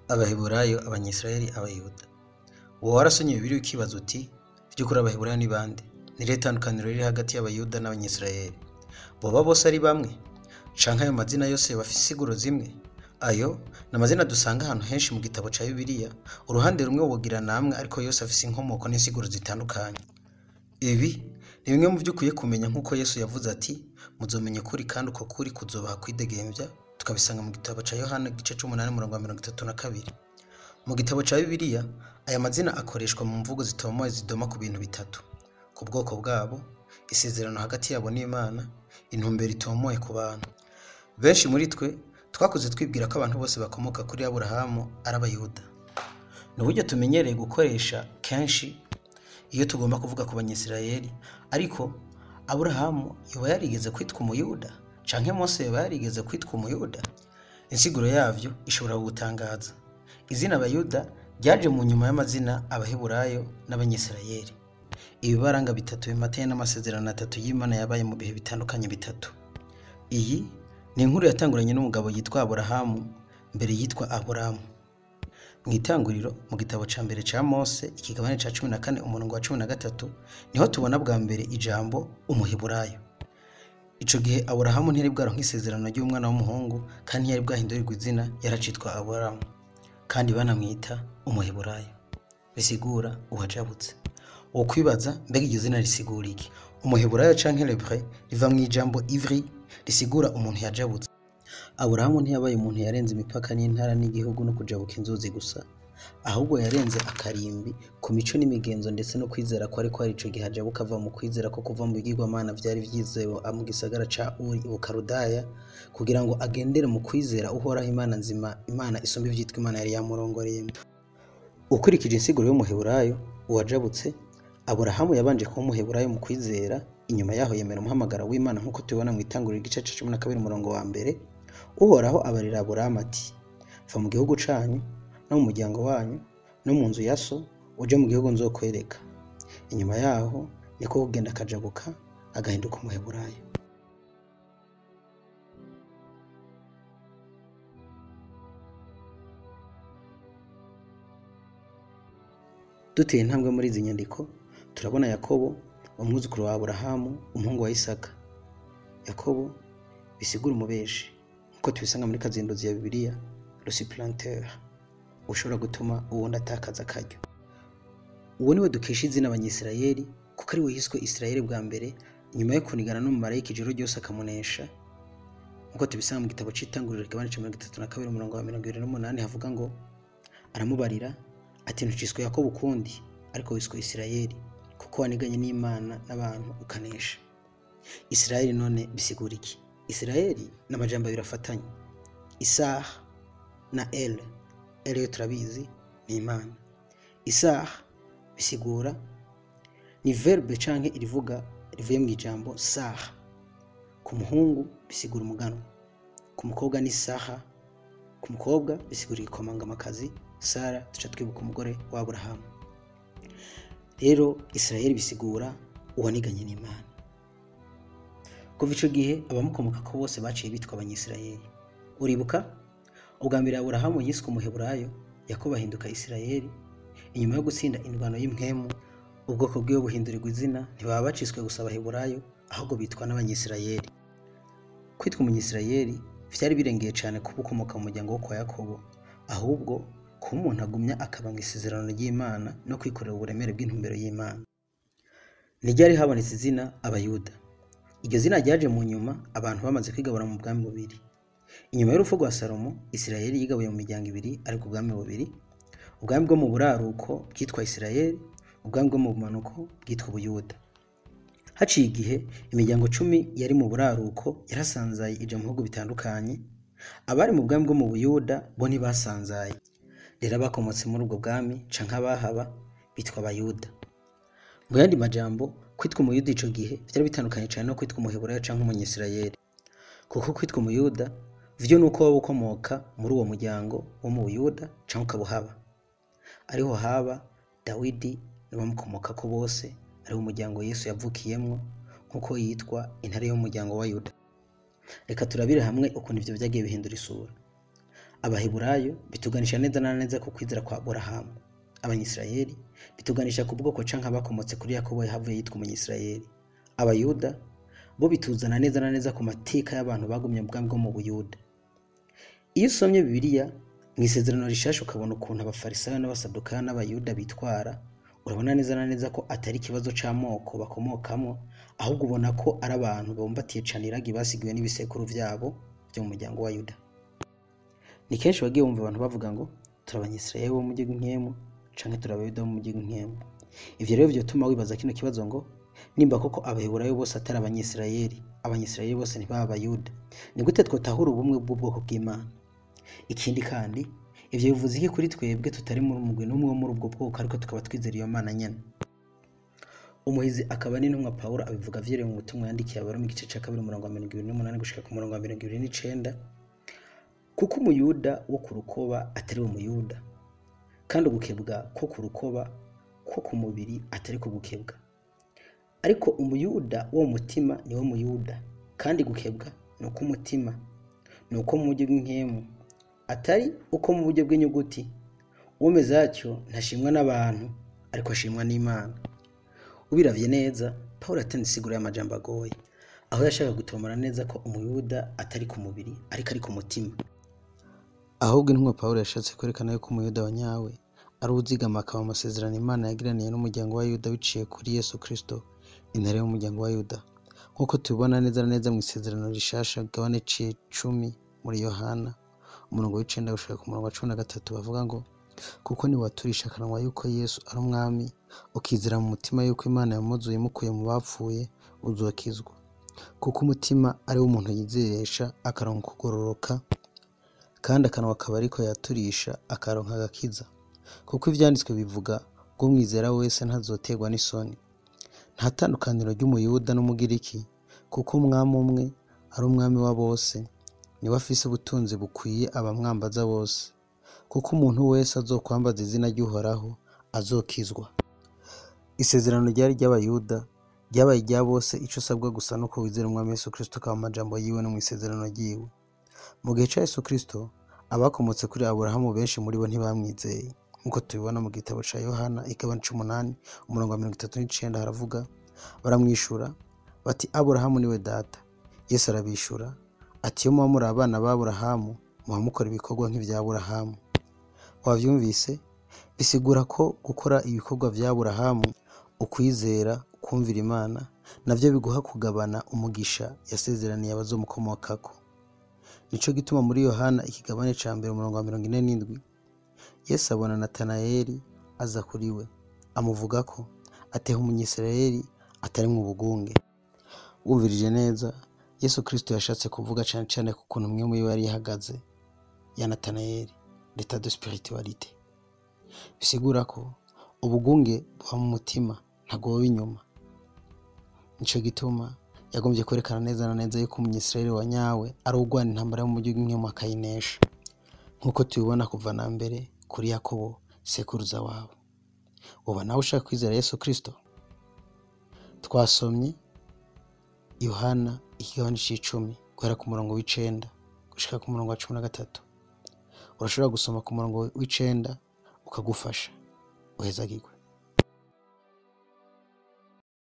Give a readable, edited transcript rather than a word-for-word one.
Abaheburayo, Abanyisirayeli, Abayuda. Woba warasomye Bibiliya ukibaza uti vy'ukuri Abaheburayo ni bande? Ni irihe tandukaniro riri hagati y'Abayuda n'Abanyisirayeli? Boba bose ari bamwe? Canke ayo mazina yose yoba afise insiguro zimwe? Ayo ni amazina dusanga ahantu henshi mu gitabo ca Bibiliya, uruhande rumwe wogira namwe ariko yose afise inkomoko n'insiguro zitandukanye. Ibi ni bimwe mu vyo ukwiye kumenya nk'uko Yesu yavuze ati muzomenya ukuri kandi uko kuri kuzobaha kwidegemvya, tukabisanga mu gitabo ca Yohana igice c'umunani umurongo wa 32. Mu gitabo ca Bibiliya, aya mazina akoreshwa mu mvugo zitomoye zidoma ku bintu bitatu: ku bwoko bwabo, isezerano hagati yabo n'Imana, intumbero itomoye ku bantu. Benshi muri twe twakuze twibwira ko abantu bose bakomoka kuri Aburahamu ari Abayuda. Ni uburyo tumenyereye gukoresha kenshi iyo tugomba kuvuga ku Banyisirayeli, ariko Aburahamu yoba yarigeze kwitwa Umuyuda? Canke Mose yoba yarigeze kwitwa Umuyuda? Insiguro yavyo ishobora kugutangaza. Izina Abayuda ryaje mu nyuma y'amazina Abaheburayo n'Abanyisirayeli. Ibibaranga bitatu bimatanye n'amasezerano atatu y'Imana yabaye mu bihe bitandukanye bitatu. Iyi ni inkuru yatanguranye n'umugabo yitwa Aburahamu, mbere yitwa Aburamu. Mw'itanguriro mu gitabo ca mbere ca Mose ikigabane ca 14 umurongo wa 13 niho tubona bwa mbere ijambo Umuheburayo. Ico gihe Aburahamu ntiyari bwaronke isezerano ry'umwana w'umuhungu kandi ntiyari bwahindurirwe izina, yaracitwa Aburamu kandi banamwita Umuheburayo, bisigura uwajabutse. Wokwibaza mbega iryo zina risigura iki? Umuheburayo canke l'Hebreu riva mw'ijambo ivri risigura umuntu yajabutse. Aburahamu ntiyabaye umuntu yarenze imipaka n'intara n'igihugu no kujabuka inzuzi gusa, ahubwo yarenze akarimbi ku mico n'imigenzo ndetse no kwizera kwari kwari ico gihe ajabuka ava mu kwizera ko kuva mu bigirwamana vyari vyizewe mu gisagara ca Uri i Bukaludaya kugira ngo agendere mu kwizera Uhoraho Imana nzima, Imana isumba ivyitwa Imana yari yamurongoreyemo. Ukurikije insiguro y'Umuheburayo uwajabutse, Aburahamu yabanje kuba Umuheburayo mu kwizera, inyuma yaho yemera umuhamagaro w'Imana nk'uko tubibona mw'itanguriro igice ca 12 umurongo wa mbere. Uhoraho abarira Aburahamu ati va mu gihugu canyu no mu muryango wanyu no mu nzu ya so uje mu gihugu nzokwereka. Inyuma yaho niko kugenda akajabuka agahinduka Umuheburayo. Duteye intambwe muri izi nyandiko turabona Yakobo umwuzukuru wa Aburahamu umuhungu wa Isaka. Yakobo bisigura umubeshi nkuko tubisanga muri kazinduzi ya Bibiliya, le supplanteur, ushobora gutuma uwundi atakaza akaryo. Uwo niwe dukesha izina Abanyisirayeli kuko ari we yiswe Isirayeli bwa mbere nyuma yo kunigana n'umumarayika ijoro ryose akamunesha, nkuko tubisanga mu gitabo c'Itanguriro kigabane ca 32 umurongo wa 28 havuga ngo aramubarira ati ntuciswe Yakobo ukundi ariko wiswe Isirayeli kuko waniganye n'Imana n'abantu ukanesha. Isirayeli none bisigura iki? Isirayeli ni amajambo abiri afatanye, Isaha na El. El yo turabizi ni Imana. Isaha bisigura ni verbe canke irivuga rivuye mu ijambo saha. Ku muhungu bisigura umuganwa, ku mukobwa ni saha, ku mukobwa bisigura igikomangomakazi Sara, tuca twibuka umugore wa Aburahamu. Rero Isirayeli bisigura uwaniganye n'Imana. Kuva ico gihe abamukomokako bose baciye bitwa Abanyisirayeli. Uribuka ubwa mbere Aburahamu yiswe Umuheburayo, Yakobo ahinduka Isirayeli. Inyuma yo gutsinda indwano y'impwemu, ubwoko bwiwe buhindurirwa izina, ntibaba baciswe gusa Abaheburayo ahubwo bitwa n'Abanyisirayeli. Kwitwa Umunyisirayeli vyari birengeye cane kuba ukomoka mu muryango wo kwa Yakobo, ahubwo kuba umuntu agumya akaba mw'isezerano ry'Imana no kwikorera uburemere bw'intumbero y'Imana. Ni ryari habonetse izina Abayuda? Iryo zina ryaje mu nyuma abantu bamaze kwigabura mu bwami bubiri. Inyuma y'urupfu rwa Salomo, Isirayeli yigabuye mu miryango ibiri ariko ubwami bubiri, ubwami bwo mu buraruko bwitwa Isirayeli, ubwami bwo mu bumanuko bwitwa Ubuyuda. Haciye igihe imiryango 10 yari mu buraruko yarasanzaye ija mu bihugu bitandukanye, abari mu bwami bwo mu Buyuda bo ntibasanzaye. Rero abakomotse muri ubwo bwami canke abahaba bitwa Abayuda. Mu yandi majambo, kwitwa Umuyuda ico gihe vyari bitandukanye cane no kwitwa Umuheburayo canke Umunyisirayeli, kuko kwitwa Umuyuda vyo nuko waba ukomoka muri uwo muryango wo mu Buyuda canke ukabuhaba. Ariho haba Dawidi n'abamukomokako bose, ariho umuryango Yesu yavukiyemwo nkuko yitwa intare y'umuryango wa Yuda. Reka turabire hamwe ukuntu ivyo vyagiye bihindura isura. Abaheburayo bituganisha neza na neza ku kwizera kwa Aburahamu. Abanyisirayeli bituganisha ku bwoko canke abakomotse kuri Yakobo yahavuye yitwa Umunyisirayeli. Abayuda bo bituzana neza na neza ku mateka y'abantu bagumye mu bwami bwo mu Buyuda. Iyo usomye Bibiliya mu isezerano rishasha ukabona ukuntu abafarisayo n'abasadukayo n'abayuda bitwara, urabona neza na neza ko atari ikibazo c'amoko bakomokamwo, ahubwo ubona ko ari abantu bumbatiye cane iragi basigiwe n'ibisekuru vyabo vyo mu muryango wa Yuda. Ni kenshi wagiye wumva abantu bavuga ngo turi abanyisirayeli bo mu gihugu nkemu canke turi abayuda bo mu gihugu nkemu. Ivyo rero vyotuma wibaza kino kibazo ngo nimba koko abaheburayo bose atari abanyisirayeli, abanyisirayeli bose ntibaba abayuda, ni gute twotahura ubumwe bw'ubwoko bw'Imana? Ikindi kandi ivyo bivuze iki kuri twebwe tutari mu mugwi n'umwe wo muri ubwo bwoko ariko tukaba twizera iyo Mana nyene? Umuhizi akaba n'intumwa Pawulo abivuga avyereye mu butumwa yandikiye Abaroma igice ca 2 umurongo wa 28 gushika ku murongo wa 29, kuko umuyuda wo ku rukoba atari we muyuda, kandi ugukebwa ko ku rukoba ko ku mubiri atari ko gukebwa, ariko umuyuda wo mu mutima niwe muyuda, kandi gukebwa ni ukw'umutima, ni uko mu buryo bw'inkemu, atari uko mu buryo bw'inyuguti. Uwomeze atyo ntashimwa n'abantu, ariko ashimwa n'Imana. Ubiravye neza, Pawulo yatanze insiguro y'amajambo agoye, aho yashaka gutomora neza ko umuyuda atari ku mubiri ariko ari ku mutima. Ahubwo intumwa Pawulo yashatse kwerekana yuko umuyuda wa nyawe ari uwuzigama akaba amasezerano Imana yagiraniye n'umuryango wa Yuda biciye kuri Yesu Kristo, intare y'umuryango wa Yuda, nk'uko tubibona neza na neza mu isezerano rishasha gabane c'icumi muri Yohana umurongo w'icenda gushika ku murongo wa 13, bavuga ngo kuko niwaturisha akanwa yuko Yesu ari umwami, ukizera mu mutima yuko Imana yamuzuye imukuye mu bapfuye, uzokizwa. Kuko umutima ari wo umuntu yizeresha akaronka kugororoka, kandi akanwa akaba ariko yaturisha akaronka agakiza. Kuko ivyanditswe bivuga ngo umwizera wese ntazoterwa n'isoni. Nta tandukaniro ry'umuyuda n'umugiriki, kuko umwami umwe ari umwami wa bose, niwe afise ubutunzi bukwiye abamwambaza bose. Kuko umuntu wese azokwambaza izina ry'Uhoraho azokizwa. Isezerano ryari ry'abayuda ryabaye irya bose, ico usabwa gusa nuko wizera umwami Yesu Kristo ukaba amajambo yiwe no mu isezerano ryiwe. Mu gihe ca Yesu Kristo, abakomotse kuri Aburahamu benshi muri bo ntibamwizeye, nk'uko tubibona mu gitabo ca Yohana igabane c'umunani umurongo wa 39, haravuga baramwishura bati Aburahamu niwe data. Yesu arabishura ati iyo muba muri abana ba Aburahamu muba mukora ibikorwa nk'ivya Aburahamu. Wavyumvise? Bisigura ko gukora ibikorwa vya Aburahamu, ukwizera, kumvira Imana, navyo biguha kugabana umugisha yasezeraniye abazomukomokako. Nico gituma muri Yohana ikigabane ca 1 umurongo wa 47, Yesu abona Natanayeli aza kuri we, amuvuga ko ateha umunyisirayeli atarimwo ubugunge. Wumvirije neza, Yesu Kristo yashatse kuvuga cane cane ku kuntu umwe muri bo yari ihagaze ya Natanayeli, l'état de spiritualité. Bisigura ko ubugunge buba mu mutima, ntabwo buba inyuma. Nico gituma yagombye kwerekana neza na neza yuko umunyisirayeli wa nyawe ari uwugwana intambara yo mu buryo bw'inkemu akayinesha, nk'uko tubibona kuva na mbere kuri Yakobo sekuruza wabo. Woba nawe ushaka kwizera Yesu Kristo? Twasomye Yohana ikigabane c'icumi guhera ku murongo w'icenda gushika ku murongo wa 13. Urashobora gusoma ku murongo w'icenda ukagufasha. Uhezagirwe.